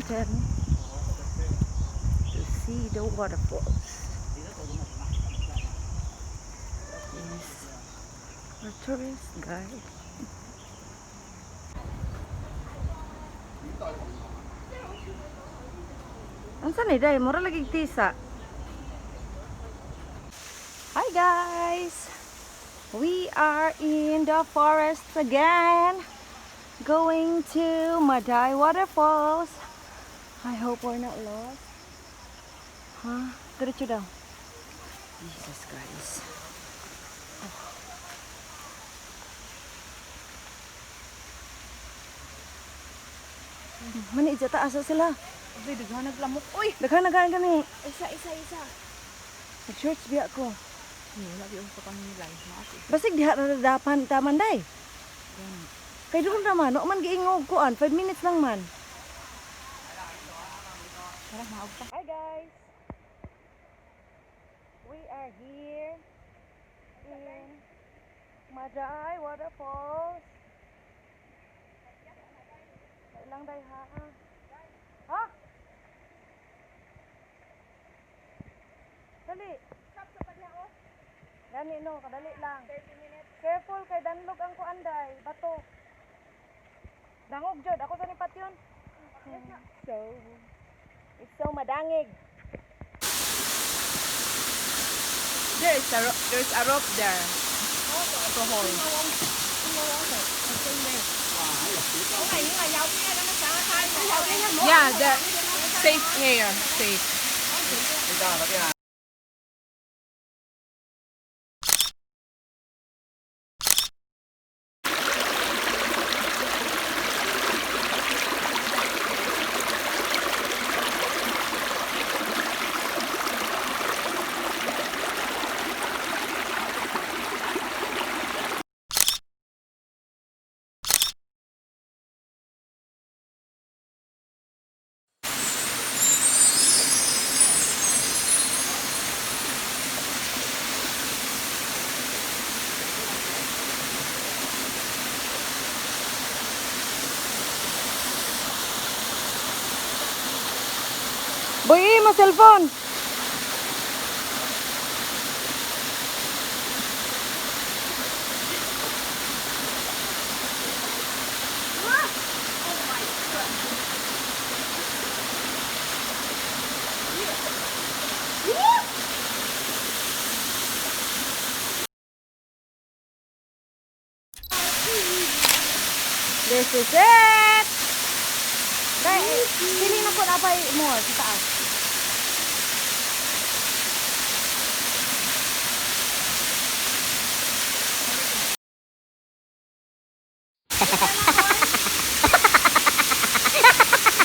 mountain to see the waterfalls. Is our tourist guide. Unsa ni day? Mura lagi tisa. Hi guys! We are in the forest again. Going to Maday Waterfalls. I hope we're not lost. Huh? Diretso daw. Jesus guys. Oh. Mani dyan taas na sila. Uy, daghan naglamok. Uy! Daghan daghan gani. Isa, isa, isa. Nag-shorts biya ko. Wala di ko pang nilay. Maati. Basig diha ra dapan taman day. Kay doon naman, no man giingog kuan, 5 minutes lang man. Tara, maog pa. Hi guys. We are here in Maday Waterfalls. Lang day ha. Ha? Dali. Gani no, kadali lang. 30 minutes. Careful kay danlog ang kuan day, bato. Dangog jud, ako sa ni patyon. So, it's so madangig. There's a rope there. To hold. Yeah, the safe here, safe. Boy, mo cellphone. This is it! Kaya, pili na ko na pa more sa taas.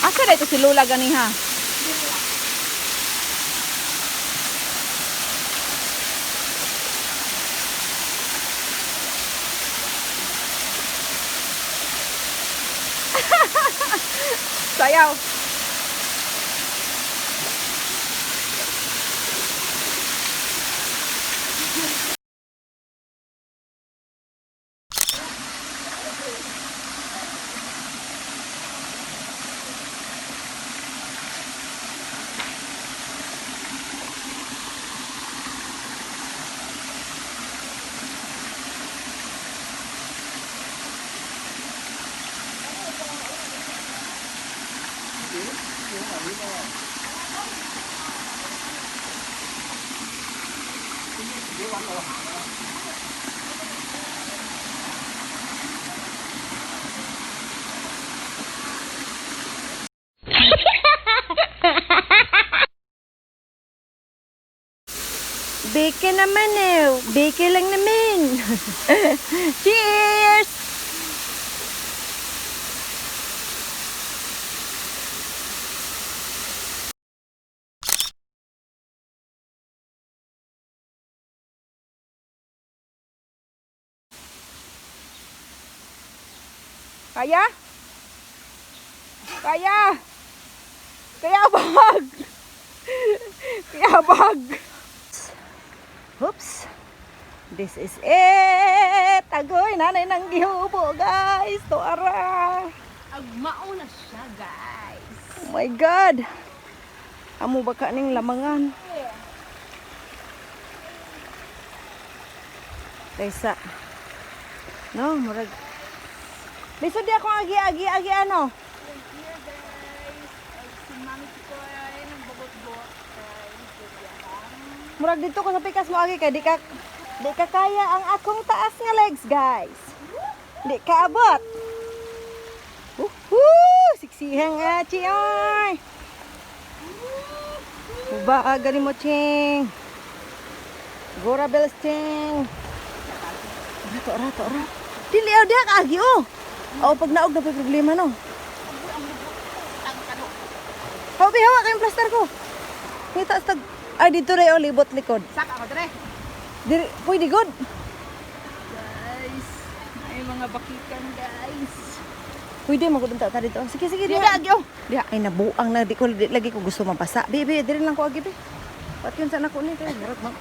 Asa na ito si Lola gani ha? Sayaw. Beke naman eh. Beke lang naman. Cheers! Kaya? Kaya? Kaya bag! Kaya bag! Oops. This is it! Agoy, nanay nang gihubo, guys. Tuara. Agmao na siya, guys. My God. Amo ba ka ning lamangan? Kaysa. No, murag. Lisod di ako agi agi agi ano. Here guys, si Mami Tikoy ay nagbagot-got kay Murag dito ko sa pikas mo agi kay di ka kaya ang akong taas nga legs, guys. Di ka abot. Woohoo! Siksihang achi ay. Uba gani mo ching. Gora bells ching. Rato rato ra. Dili aw diha ka agi oh. Aw pag naog na pa problema no. Hawa hawa kayong plaster ko. Ngita sa ay dito rin oh libot likod. Saka ako dire. Diri pwede good. Guys, ay mga bakikan guys. Pwede mo gud ta dito. Sige sige Diha diha. agi oh. Diha ay nabuang na di ko di, lagi ko gusto mabasa. Bi bi diri lang ko agi bi. Pat yun sa nako ni kay murag ma.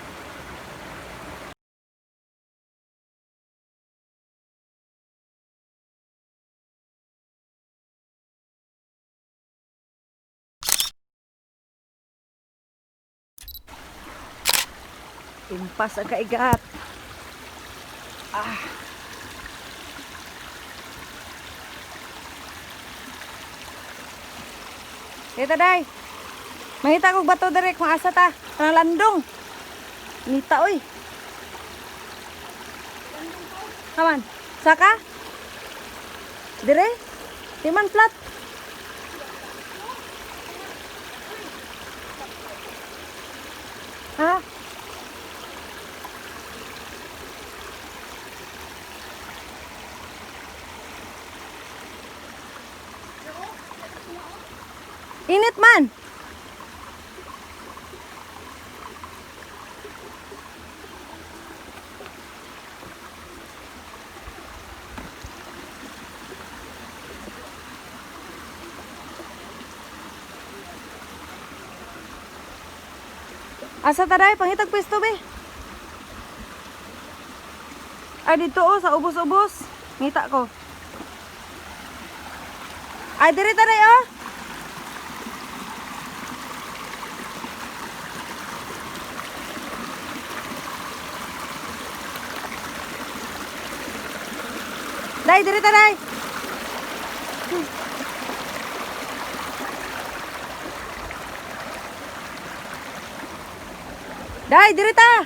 Impas ang kaigat. Ah. Kita day. Mahita kog bato direk maasa ta. Kanang landong. Nita oy. Kaman. Saka? Dire? Di man flat. Ha? Init man. Asa taday pangitag pwesto be. Ay dito oh sa ubos-ubos. Ngita ko. Ay diri taday oh. Day diri taday. Day diri ta.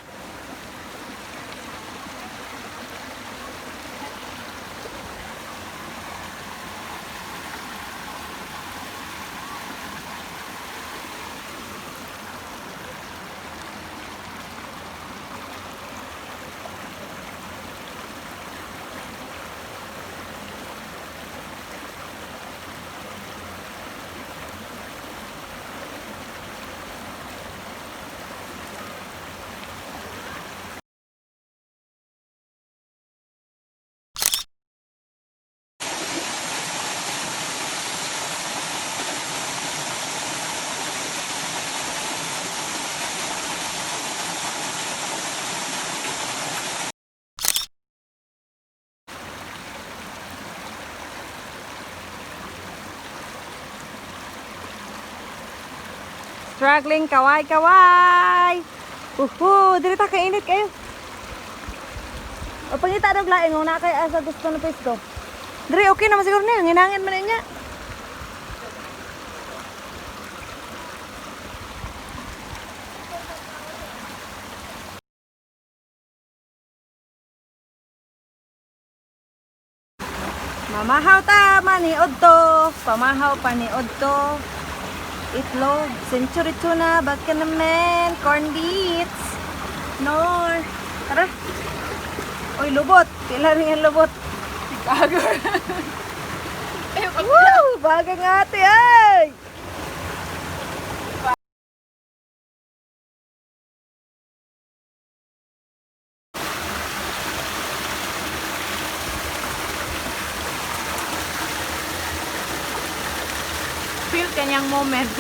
Struggling kaway kaway. Uhu, diri ta kainit kayo. O pangita daw laing kung naa kay asa gusto na pwesto. Diri okay naman siguro niya, nginangin man niya. Mamahaw ta maniod to, pamahaw paniod to. Itlog, century tuna, baka naman, corn beets, nor. Tara. Oy, lubot. Pila rin ang lubot. Chicago. Woo! Baga nga ate, ay! Feel kanyang moment.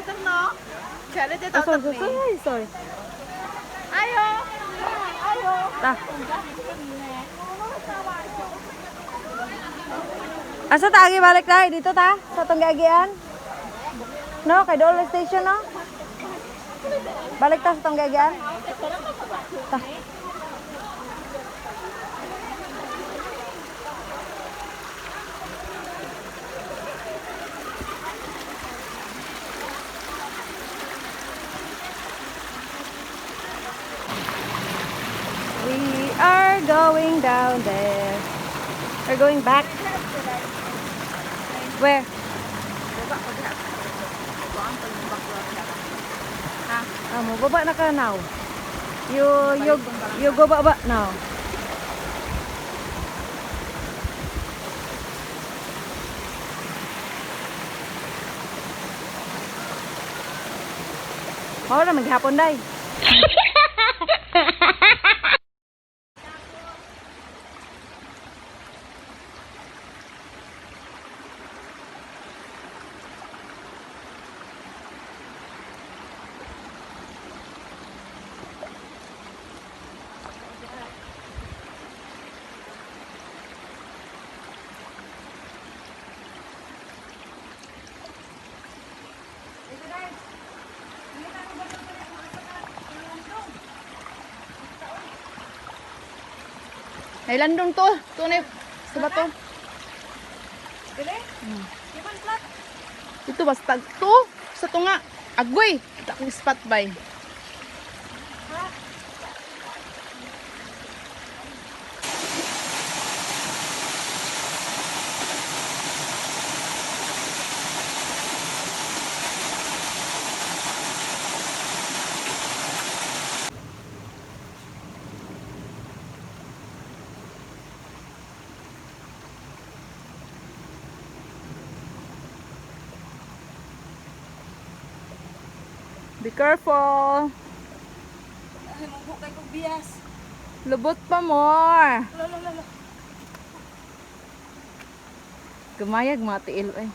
Better no? Chale Oh, sorry, sorry, sorry, sorry. Ayo. Ayo. Ta. Asa ta agi balik tayo? Dito ta? Sa tong giagian? No, kay Dole Station no? Balik ta sa tong giagian? Ta. We are going down there. We're going back. Where? Ah, mo baba na ka now. You go baba now. Mao na maghapon day. Ay landong to. To na sa bato. Dili? Iban plat. Ito basta to sa tunga. Agoy, kita akong spot bay. Be careful. Ay, mong kay kog bias. Lubot pa more. Lolo lolo. Gumayag mga tiil eh.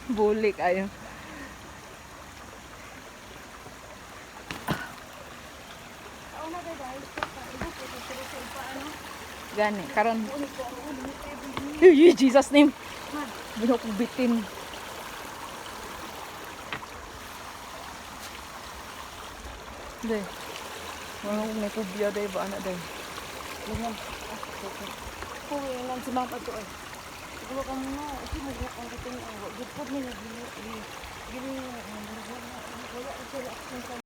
Bulik ayo. Gani karon. Uy, Jesus name. Binok bitin. Day. Wala ko may kubya day ba ana day. Kuwi nan si ma'am ato ay. Siguro ka muna, kasi mo ang gusto niya. Gud po ni gini gini wala sila action sa